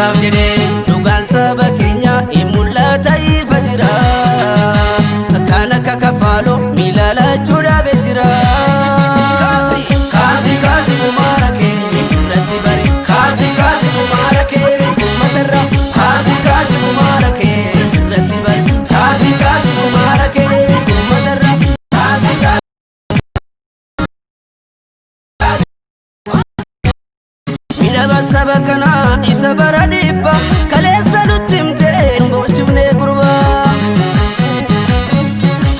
Isaaf jedhee dhugaan saba keenya hin mul'ata ifa jira. Kan akka kafaaloo miila lachuu dhaabee jira. Kaasi kaasi kumaara kee irratti bari. Kaasi kaasi kumaara kee uummatarra. Kaasi kaasi kumaara kee irratti bari. Kaasi kaasi kumaara kee uummatarra. Kaasi kaasi. Miidhama saba kanaa isa bara dhibba kaleessa nutti himteen boolchifnee gurbaa.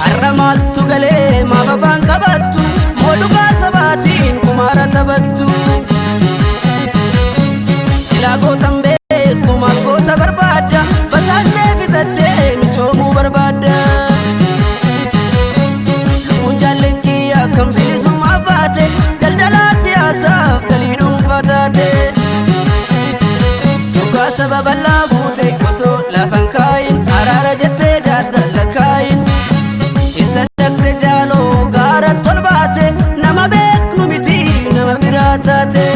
Har'a maaltu galee maaf afaan qabattu moo dhugaa sabaatiin kumaara taphattu. Silaa gootan beektu maal goota barbaadda basaastee fitattee michoomuu barbaadda. Lubbuun jaalleen kiyya kan bilisummaa baate daldalaa siyaasaaf galii dhuunfaa taate. Dhugaa saba bal'aa buute osoo lafan kaayin araara jettee jaarsa lakkaayin. Isa dhaqxe jaaloo gaara tolbaate nama beeknu miti nama biraa taate.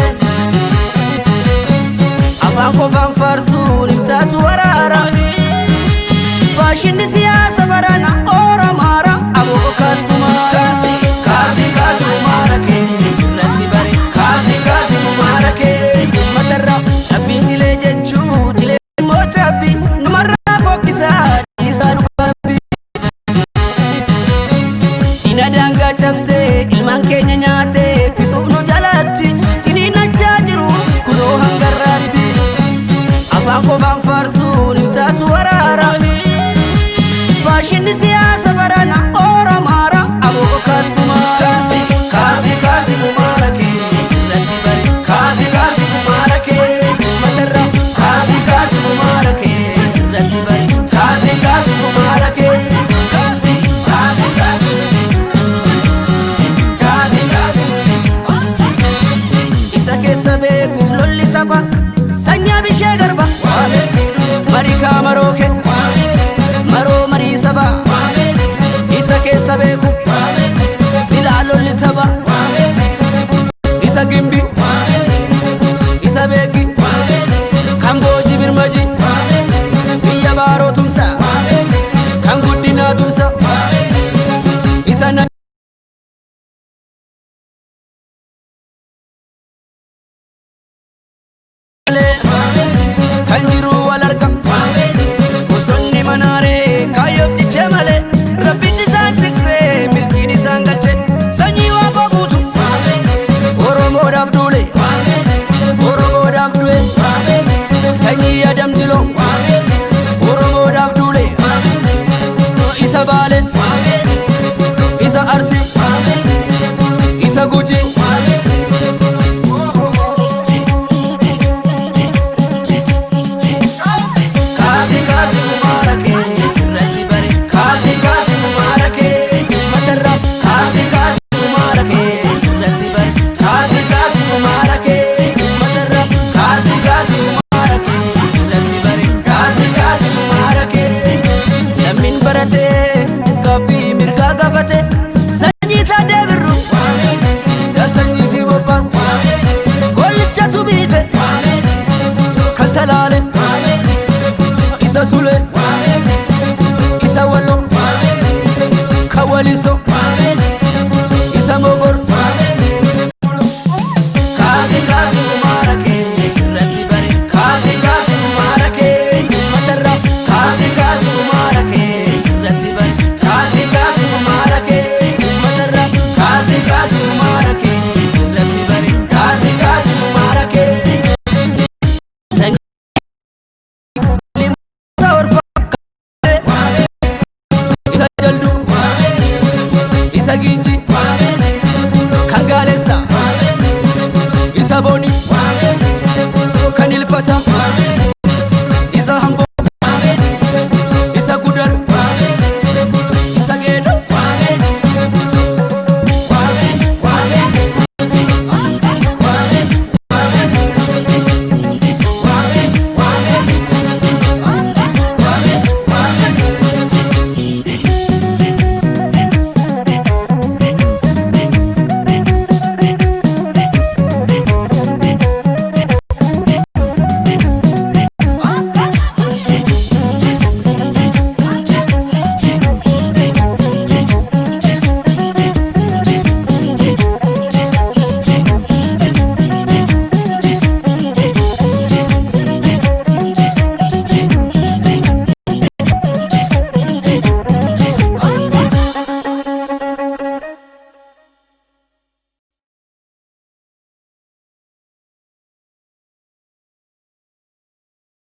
Afaan qofaan faarsuun ibtaatu waraara. Faashinni siyaasa barana Oromaara aboo kaas kumaara. Kaasi kaasi kumaara kee irratti bare. Kaasi kaasi kumaara kee uummatarra. Cabbiin jilee jechuu jilee immoo cabbii numarraa fokkisaa dhiisaa dhugaabbii. Diina daangaa cabsee ilmaan keenya nyaatee fixuuf nu jalatti ciniinnachaa jiru kunoo hangarraatti. Afaan qofaan faarsuun hin taatu waraara. Faashinni siyaasa barana Oromaara aboo kaas kumaara. Kaasi kaasi kumaara kee irratti bari. Kaasi kaasi kumaara kee uummatarra. Kaasi kaasi kumaara kee irratti bari. Kaasi kaasi kumaara kee. Kaasi kaasi kaasi. Kaasi kaasi. Isa keessa beekuuf lolli tapha sanyaa bishee garba. Marii kaa maroo kee maroo marii saba. Isa keessa beekuuf